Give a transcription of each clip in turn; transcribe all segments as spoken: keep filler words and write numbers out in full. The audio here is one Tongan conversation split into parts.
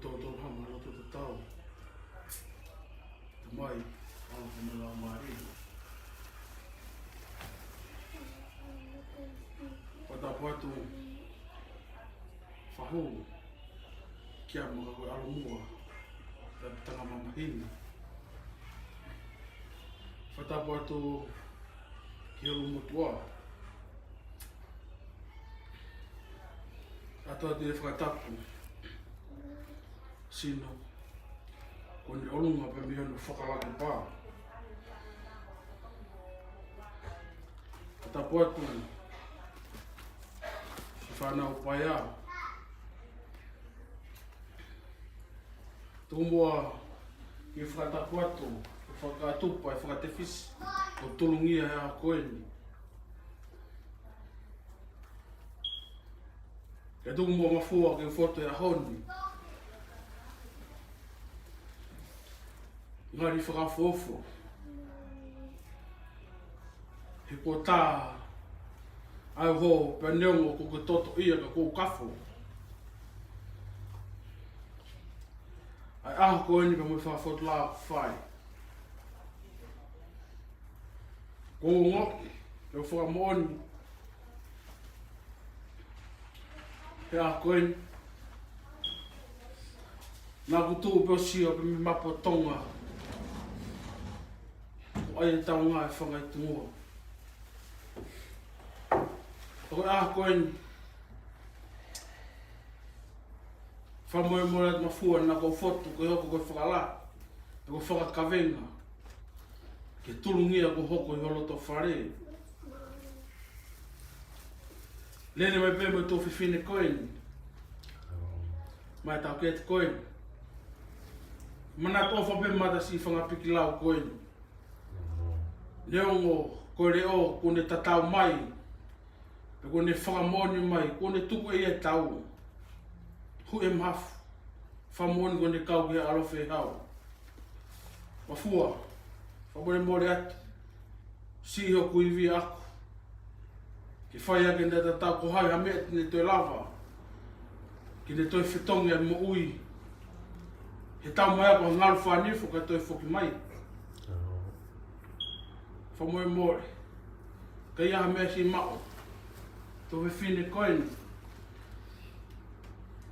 Tō tō hama loto tatau. Tamai, ʻAlo mo e Laumālie. Fakatapu atu, Fahu, kia ma ka ko e ʻalomuʻa, ʻa e tangata mamahina. Fakatapu atu ki he ʻulumotuʻa. ʻOatu atu e fakatapu sino, ko eni ʻolunga pē mei hono fakalakupā. Fakatapu atu ki he fānau paea. Tuku muʻa ke fakatapu atu, fakatupu ʻa e fakatefisi ʻo Tulungia he ʻaho ko eni. Ke tuku muʻa Mafua ke u fotu he ʻaho ni. Ngali fakaʻofoʻofa. He kuo tā ʻa e ʻaho pea neongo kuo ke toto ia ka kuo u kafo. ʻA e ʻaho ko eni pea mo e fakafotulā ʻoku fai. Ko e ongoʻi, ʻo fakamoʻoni, he ʻaho ko eni, naʻa ku tuʻu pē ʻo sio pē mei Mapu ʻo Tonga. Ko ʻai e taunga e fanga ʻi Tonga. Ko e ʻaho ko eni, fakamolemole atu Mafua naʻa ku fotu ke hoko ko e fakalā, ko e fakakavenga. Ke Tulungia kuo hoko ʻi ho loto fale. Lele mai pē mo e tuofefine ko eni. Mai tau keti ko eni. Manatu ʻofa pē mata si fanga pikilau ko eni. Neongo ko e leʻo kuo ne tatau mai. Pea kuo ne fakamoʻoni mai, kuo ne tuku ʻe ia e tau. Hu e mafu, fakamoʻoni kuo ne kau ki he ʻalofi hau. Mafua, fakamolemole atu. Siʻi hoku ivi ʻaku. Ke fai ake ne tatau ko hai ha meʻa te ne toe lava. Ke ne toe fetongi ʻa e moʻui. He tau mai ʻaku ha ngalu fānifo ka toe foki mai. Fakamolemole. Ka ʻi ai ha meʻa siʻi maʻu. Tuofefine ko eni.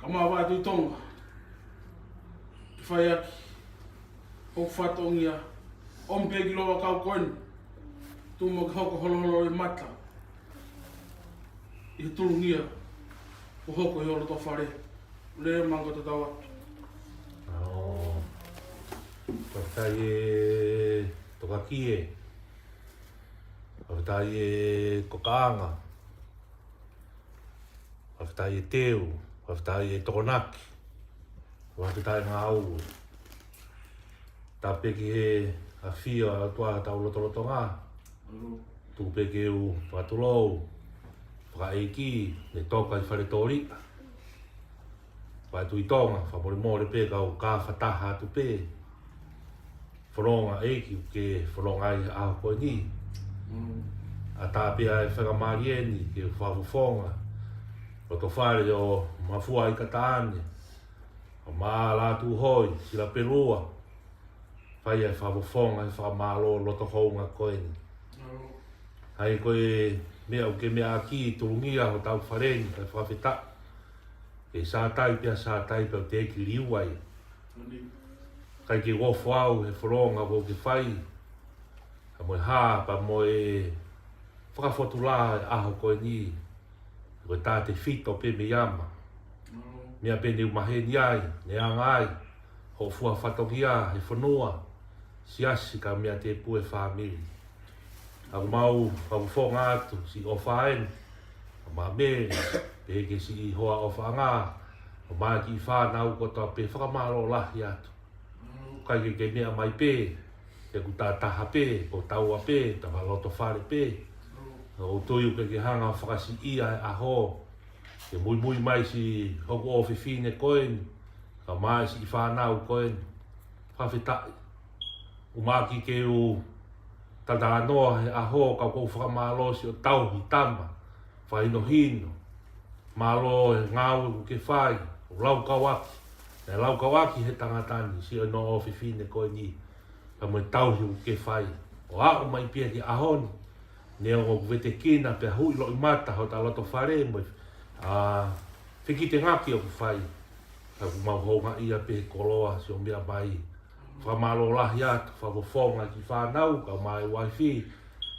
Ka ma vaʻa tu Tonga. Ke fai ʻaki. Hoku fatongia. ʻOmi pē ki loa kau ko eni. Tuʻu mo ke hoko holoholo e mata. ʻI he Tulungia. Kuo hoko ʻi ho loto fale. Lele mai ka tatau atu. ʻAo. Fakafetaʻi e Tokakie. Fakafetaʻi e Kokaʻanga. Fakafetaʻi e Teu. Fakafetaʻi e Tokonaki. Fakafetaʻi e Ngāue. Tapu pē ki he ʻafio ʻa e ʻOtua ʻi hotau lotolotonga. Tuku pē ke u fakatulou, fakaʻeiki, ne toka ʻi Faletōliʻa. Faʻē Tuʻi Tonga, fakamolemole pē kau ka fakataha atu pē. Fononga ʻeiki ʻoku ke fononga ai he ʻaho ko eni. ʻAtā pē ʻa e faingamālie ni ke u fakafofonga. Loto fale ʻo Mafua ʻi Kataane. ʻO Mā Lātūhoi, Silapelua. Fai ʻa e fakafofonga he fakamālō loto hounga ko eni. ʻAi ko e meʻa ʻoku ke meʻa ʻaki Tulungia hotau fale ni, kae fakafetaʻi. Ke sātai pea sātai pea u teʻeki liu ai. ʻIkai ke u ofo au he fononga ʻoku ke fai. Ka mo e hā, pea mo e fakafotulā e ʻaho ko eni. Ko e taʻe tefito pē mei ʻama. Meʻa pē ne u maheni ai, ne anga ai, hoʻo fua fatongia he fonua, siasi ka meʻa tēpū e fāmili. ʻOku mau, ʻoku fonga atu, siʻi ʻofa eni, ʻa Mame, pehē ki he siʻi hoa ʻofaʻanga, ʻa e kiʻi fānau kotoa pē fakamālō lahi atu. ʻIkai ke ke meʻa mai pē, ke ku tātaha pē, ko taua pē, tava loto fale pē. ʻOku ou tui ʻoku ke hanga fakasiʻia e ʻaho. Ke muimui mai siʻi hoku ʻofefine ko eni, ka mai siʻi fānau ko eni. Fakafetaʻi. ʻUmaki ke u talanoa he ʻaho ka ʻoku ou fakamālō siʻo tauhi tama. Fakahinohino. Mālō e ngāue ʻoku ke fai, ʻo laukau ʻaki, Naʻe laukau ʻaki he tangata ni siʻono ʻofefine ko eni, pea mo e tauhi ʻoku ke fai. ʻO aʻu mai pē ki he ʻaho ni, neongo ʻoku vetekina pea huʻi loʻimata hota loto fale mo e, ʻa, fekitengaki ʻoku fai. Ka ʻoku mau houngaʻia pē he koloa siʻo meʻa mai. Fakamālō lahi atu, fakafofonga ki he fānau, kae ʻumaʻā e uaifi,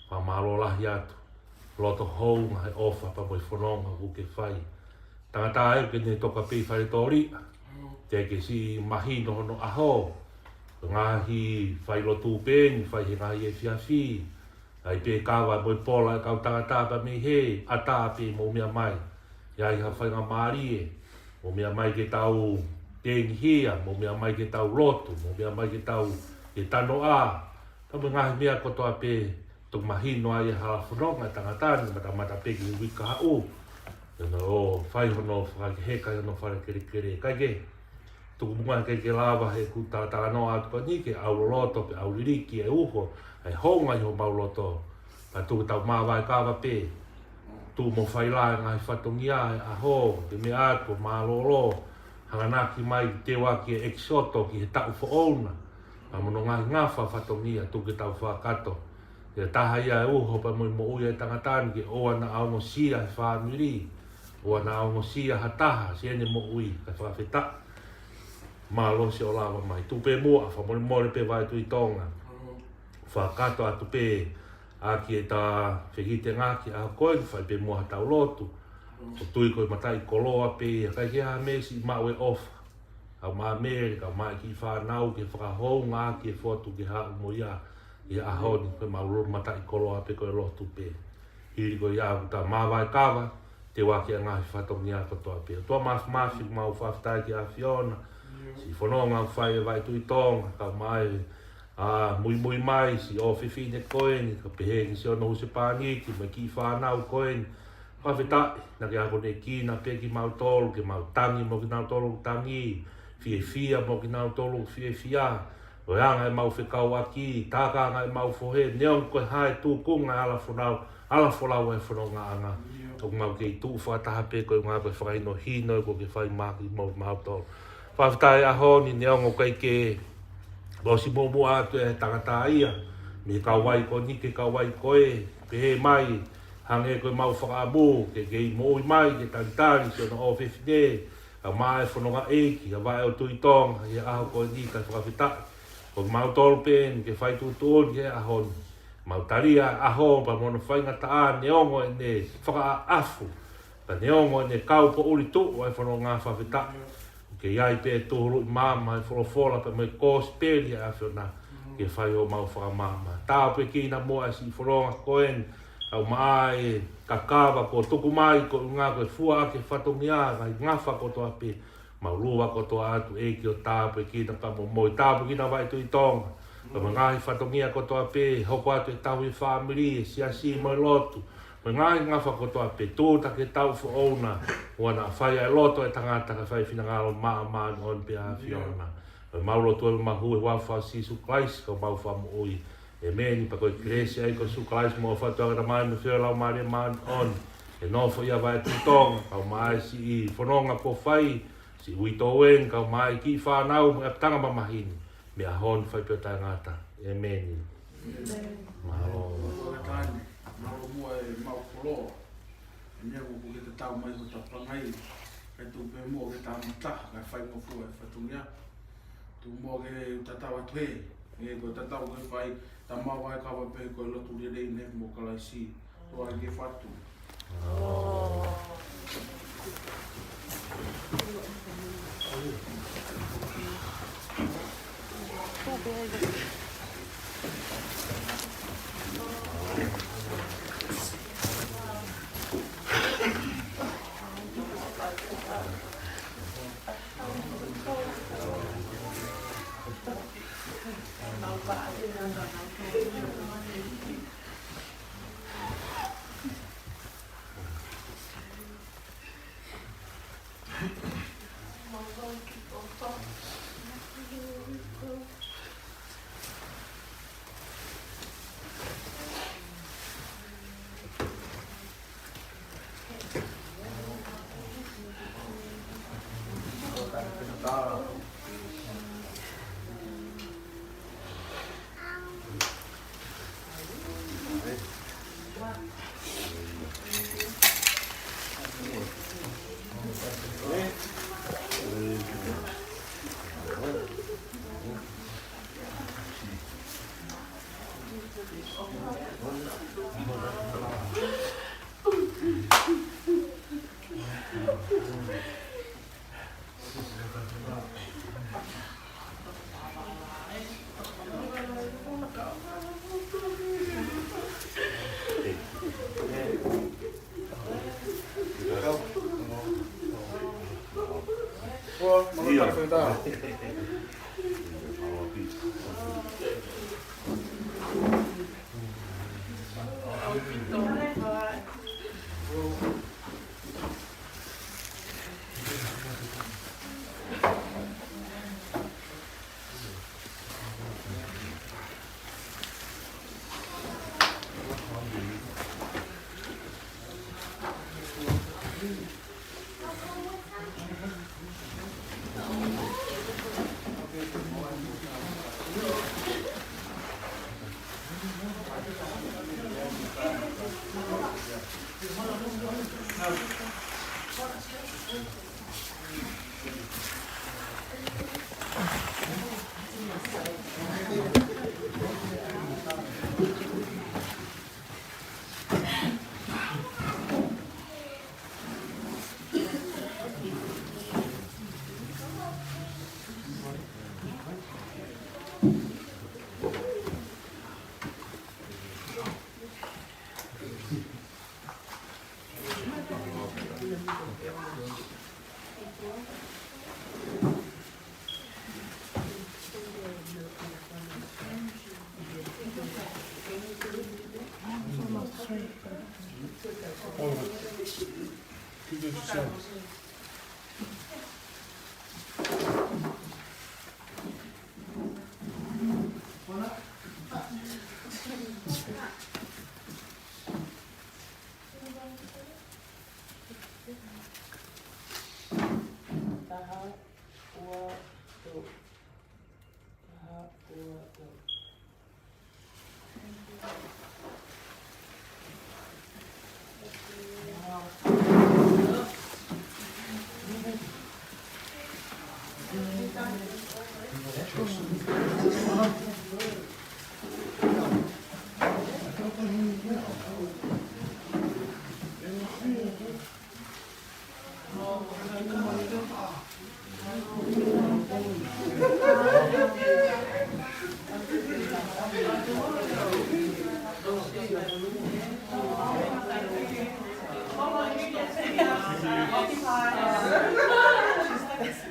fakamālō lahi atu. Loto hounga he ʻofa pea mo e fononga ʻoku ke fai. Tangata ē ʻoku ne toka pē ʻi fale tōliʻa. Teʻeki ke siʻi mahino hono ʻaho. Ngaahi failotu pē eni, fai he ngaahi efiafi. ʻAi pē kava mo e pola e kau tangata pea mei he ʻatā pē mou meʻa mai. ʻI ai ha faingamālie, mou meʻa mai ke tau tengihia, mou meʻa mai ke tau lotu, mou meʻa mai ke tau ke tanoʻa. Ka mo e ngaahi meʻa kotoa pē, toki mahino ai e hala fononga e tangata ni, matamata pē ki he uike kahaʻu. Pea nau ō fai hono fakaheka ʻi hono fale kelekele. Kae kehe, tuku muʻa ke ke lava he ʻeku talatalanoa atu ko eni ke ʻauloloto pea ʻauliliki e uho, ʻa e hounga ʻi homau loto. Pea tuku tau māvae kava pē. Tuʻu mo fai lā e ngaahi fatongia e ʻaho, ke meʻa atu ʻo mālōlō. Hanganaki mai ke teuaki e ʻEkisoto ki he taʻu foʻou na. Pea mo hono ngaahi ngafa fatongia, tuku ke tau fakakato. ʻI he taha ia e uho pea mo e moʻui e tangata ni ke ʻoua naʻa ongosia he fāmili. ʻOua naʻa ongosia ha taha siʻene moʻui, kae fakafetaʻi. Mālō siʻo lava mai. Tuʻu pē muʻa, fakamolemole pē Vaituʻi Tonga. Fakakato atu pē ʻaki ʻeta fekitengaki ʻaho ko eni, fai pē muʻa hotau lotu. ʻOku tui ko e mataʻikoloa pē ia, ʻikai ke ʻi ai ha meʻa siʻi maʻu e ʻofa. Kau mai Mele, kau mai kiʻi fānau, ke fakahoungaʻaki e fotu ke haʻu mo ia ʻi he ʻaho ni, ko e maʻu lotu mataʻikoloa pē ko e lotu pē. Hili ko ia ʻoku tau māvae kava, teuaki e ngaahi fatongia kotoa pē. ʻOtua Māfimafi, mau fakafetaʻi ki he ʻAfiona. Siʻi fononga ʻoku fai ʻe Vaituʻi Tonga, kau mai, ʻa, muimui mai, siʻo ʻofefine ko eni, kae pehē ki siʻono husepāniti, mo e kiʻi fānau ko eni. Fakafetaʻi, naʻa ke akonekina pē kimautolu, ke mau tangi mo kinautolu ʻoku tangi, fiefia mo kinautolu ʻoku fiefia, ʻo e anga ʻemau fekauʻaki, tākanga ʻemau fohe, neongo ko e hā e tūkunga e ala fonau, ala folau e fonongaʻanga. ʻOku mau kei tuʻu fakataha pē koeʻuhi ko e fakahinohino ʻoku ke fai maʻa kimautolu. Fakafetaʻi ʻaho ni neongo ʻikai ke ʻosi muʻomuʻa atu e tangata ia, mei he kauvai ko eni ki he kauvai ko ē, pehē mai, hangē ko ʻemau fakaʻamu, ke kei moʻui mai, ke talitali siʻono ʻofefine, kau mai e fononga ʻeiki, ʻa Vaituʻi Tonga, ʻi he ʻaho ko eni kae fakafetaʻi. Ko kimautolu pē eni ke fai tuʻutuʻuni ki he ʻaho ni. Mau talia e ʻaho pea mo hono faingataʻa neongo ʻene fakaʻaʻafu. Ka neongo ʻene kau poʻuli tuʻu ʻa e fononga, fakafetaʻi. Ke ʻi ai pē tūhuluʻi maama e folofola pea mo e kosipeli ʻa e ʻAfiona ke fai homau fakamaama. Tāpuekina muʻa e siʻi fononga ko eni, kau mai e kakava kuo tuku mai koeʻuhi ko e fua ʻaki e fatongia, ngaahi ngafa kotoa pē. Mau lua kotoa atu ʻEiki ʻo tāpuekina pea mo moʻui, tāpuekina Vaituʻi Tonga. Pea mo e ngaahi fatongia kotoa pē, hoko atu e tauhi e fāmili, e siasi mo e lotu. Mo e ngaahi ngafa kotoa pē, tūʻuta ki he taʻu foʻou na, ʻoua naʻa fai ʻa e loto e tangata kae fai e finangalo ʻo e māʻoniʻoni pē ʻa e ʻAfiona. Pea mau lotu ʻo mau hū he huafa ʻo Sīsū Kalaisi ko homau Fakamoʻui. ʻĒmeni. Pea ko e kelesi ʻa e ʻEiki ko Sīsū Kalaisi mo e ʻofa ʻa e ʻOtua Taʻengata mo e feohi ʻa e Laumālie Māʻoniʻoni, ke nofo ʻia Vaituʻi Tonga, kau mai e siʻi fononga kuo fai, siʻi uitou eni, kau mai e kiʻi fānau mo e ʻapitanga mamahini, mei he ʻaho ni ʻo fai pē ʻo taʻengata. ʻĒmeni. Mālō. Mālō muʻa e mau koloa. ʻE meʻa ʻoku ke tatau mai ko e tapangai. Kae tuku pē muʻa ke tau mataha, kae fai mo fua e fatongia. Tuku muʻa ke tatau atu hē. ʻE ko e tatau ke fai, tau māvae kava pē ko e lotu lelei ne mo Kalaisi. Tuʻa ke fatu. Taha, ua, tolu. Taha, ua, tolu.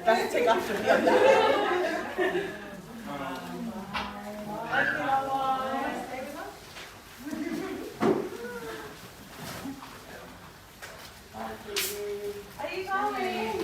That's take off the video. Are you coming?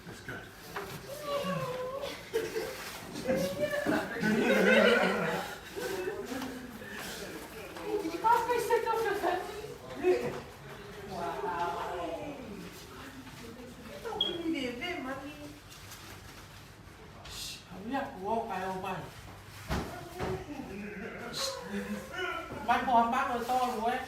That's good. Did you guys go sit down for the family? Wow. Don't give me the event, mommy. Shh, hurry up, walk, I don't mind. Mai ko hamba ko tolu, eh?